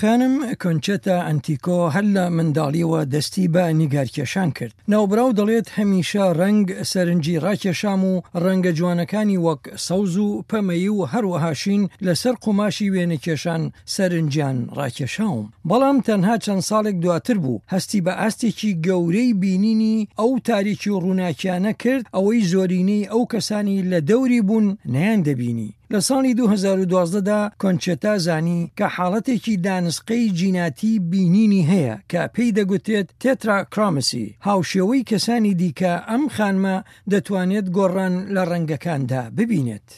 خانم کۆنچێتا ئەنتیکۆ هەر لە منداڵییەوە دەستی بە نیگارکێشان کرد. ناوبراو دەڵێت هەمیشە ڕەنگ سەرنجی ڕاکێشام و ڕەنگە جوانەکانی وەک سەوز و پەمەیی و هەروەها شین لەسەر قوماشی وێنەکێشان سەرنجیان ڕاکێشاوم. بەڵام تەنها چەند ساڵێک دواتر بوو هەستی بە ئاستێکی گەورەی بینینی ئەو تاریکی و ڕووناکیانە کرد ئەوەی زۆرینەی ئەو کەسانی لە دەوری بوون نەیاندەبینی. لە ساڵی 2012 دا کۆنچێتا زانی کە حاڵەتێکی دانسقەی جیناتی بینینی هەیە کە پێی دەگوترێت تێتراکرۆمسی، هاوشێوەی کەسانی دیکە ئەم خانمە دەتوانێت گۆڕان لە ڕەنگەکاندا ببینێت.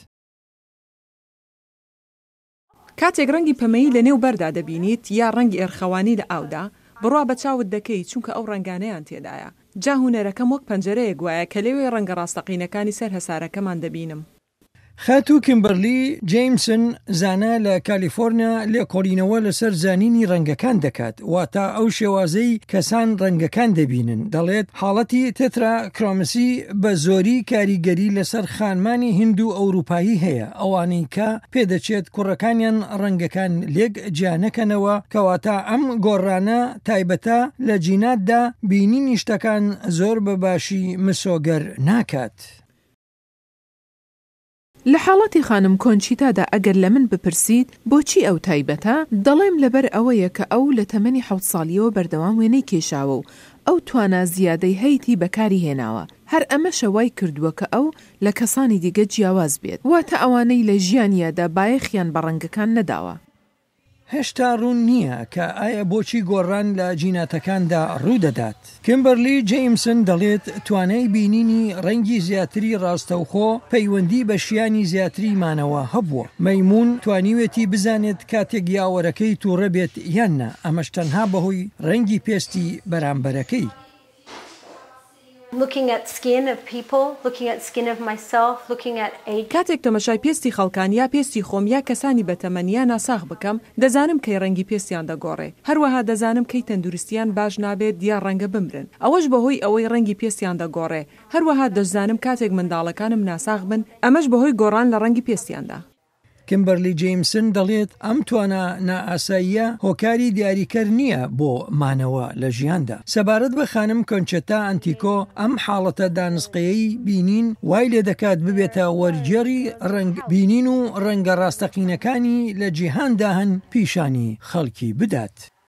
کاتێک ڕەنگی پەمەیی لە نێو بەردا دەبینیت یا ڕەنگی ئێرخەوانی لە ئاودا، بڕوا بە چاوت دەکەی چونکە ئەو ڕەنگانەیان تێدایە. جا هونەرەکەم وەک پەنجەرەیەک وایە کە لێوەی ڕەنگە ڕاستەقینەکانی سەر هەسارەکەمان دەبینم. خاتوو کیمبەرلی جەیمسن زانا لە کالیفۆرنیا لێکۆڵینەوە لەسەر زانینی ڕەنگەکان دەکات، واتە ئەو شێوازەی کەسان ڕەنگەکان دەبینن، دەڵێت حاڵەتی تێتراکرۆمسی بە زۆری کاریگەری لەسەر خانمانی هیند و ئەوروپایی هەیە، ئەوانەی کە پێدەچێت کوڕەکانیان ڕەنگەکان لێک جیا نەکەنەوە، کەواتە ئەم گۆڕانە تایبەتە لە جیناتدا بینینی شتەکان زۆر بە باشی مسۆگەر ناکات. لە حاڵەتی خانم کۆنچیتادا ئەگەر لە من بپرسیت بۆچی ئەو تایبەتە، دەڵێم لەبەر ئەوەیە کە ئەو لە تەمەنی حەوت ساڵییەوە بەردەوام وێنەی کێشاوە و ئەو توانا زیادەی هەیتی بەکاری هێناوە، هەر ئەمەشە وای کردووە کە ئەو لە کەسانی دیگە جیاواز بێت، واتە ئەوانەی لە ژیانیادا بایەخیان بە ڕەنگەکان نەداوە. هێشتا ڕوون نییە کە ئایا بۆچی گۆڕان لە جیناتەکاندا ڕوودەدات. کیمبەرلی جەیمسن دەڵێت توانای بینینی ڕەنگی زیاتری ڕاستەوخۆ پەیوەندی بە شیانی زیاتری مانەوە هەبووە. مەیموون توانیوێتی بزانێت کاتێک یاوەرەکەی تووڕە بێت یان نا، ئەمەش تەنها بەهۆی ڕەنگی پێستی بەرامبەرەکەی. کاتێک تەمەشای پێستی خەڵکان یا پێستی خۆم یا کەسانی بەتەمەن یا ناساغ بکەم، دەزانم کەی ڕەنگی پێستیان دەگۆڕێ، هەروەها دەزانم کەی تەندروستیان باش نابێت یا ڕەنگە بمرن، ئەوەش بەهۆی ئەوەی ڕەنگی پێستیان دەگۆڕێ، هەروەها دەشزانم کاتێک منداڵەکانم ناساغ بن، ئەمەش بەهۆی گۆڕان لە ڕەنگی پێستیاندا. کیمبەرلی جەیمسن دەڵێت ئەم توانا نائاساییە هۆکاری دیاریکەر نییە بۆ مانەوە لە ژیاندا. سەبارەت بە خانم کۆنچێتا ئەنتیکۆ، ئەم حاڵەتە دانسقەیەی بینین وای لێدەکات ببێتە وەرگێڕی ڕەنگ بینین و ڕەنگە ڕاستەقینەکانی لە جیهاندا هەن پیشانی خەڵکی بدات.